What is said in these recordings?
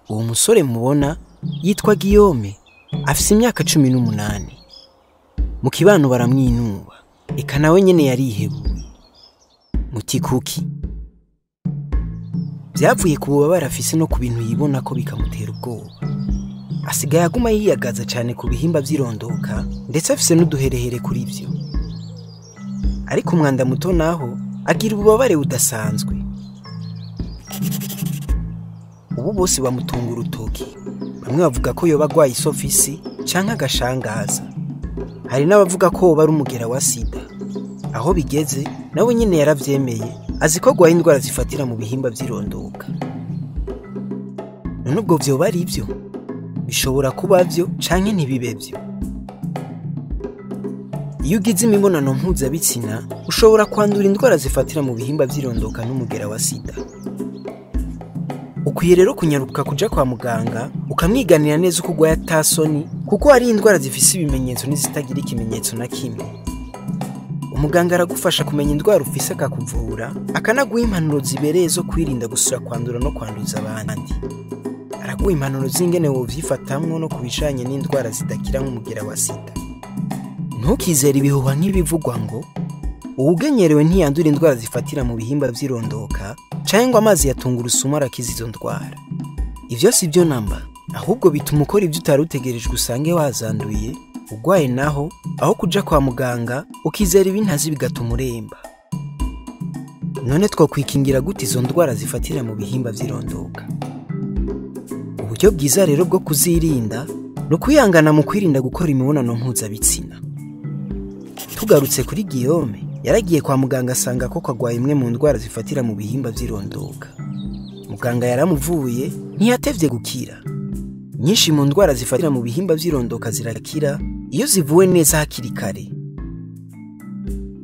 Uwo musore mubona yitwa Guillaume, afise imyaka 18. Mu kibano baramwinuba, eka nawe nyene yarihebuye. Muti kuki? Vyavuye ku bubabare afise no ku bintu yibona ko bikamutera ubwoba. Asigaye aguma yiyagaza cane ku bihimba vy'irondoka, ndetse afise n'uduherehere kuri vyo. Ariko umwanda muto naho agira ububabare budasanzwe. Ubu bose bamutunga urutoki. Bamwe bavuga ko yoba agwaye isofisi canke agashangaza. Hari n'abavuga ko woba ari umugera wa sida. Aho bigeze nawe nyene yaravyemeye, azi ko agwaye indwara zifatira mu bihimba vy'irondoka. None ubwo vyoba ari vyo? Bishobora kuba vyo canke ntibibe vyo. Iyo ugize imibonano mpuzabitsina, ushobora kwandura indwara zifatira mu bihimba vy'irondoka n'umugera wa sida. Ukwiye rero kunyaruka kuja kwa muganga, ukamwiganira neza uko ugwaye atasoni, kuko hari indwara zifise ibimenyetso n'izitagira ikimenyetso na kimwe. Umuganga aragufasha kumenya indwara ufise akakuvura, akanaguha impanuro zibereye zo kwirinda gusubira kwandura no kwanduza abandi. Araguha impanuro z'ingene wovyifatamwo no kubijanye n'indwara zidakira nk'umugera wa sida. Ntukizere ibihuha nk'ibivugwa ngo uwugenyerewe ntiyandura indwara zifatira mu bihimba vy'irondoka, canke ngo amazi ya tungurusumu arakiza izo ndwara. Ivyo si vyo namba, ahubwo bituma ukora ivyo utari utegerejwe usange wazanduye, ugwaye naho, aho kuja kwa muganga, ukizera ibintazi bigatuma uremba. None twokwikingira gute izo ndwara zifatira mu bihimba vy'irondoka? Uburyo bwiza rero bwo kuzirinda, ni ukwihangana mu kwirinda gukora imibonano mpuzabitsina. Tugarutse kuri Guillaume, yaragiye kwa muganga asanga ko agwaye imwe mu ndwara zifatira mu bihimba vy'irondoka. Muganga yaramuvuye, ntiyatevye gukira. Nyinshi mu ndwara zifatira mu bihimba vy'irondoka zirakira iyo zivuwe neza hakiri kare.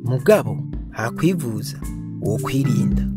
Mugabo, hakwivuza, wokwirinda.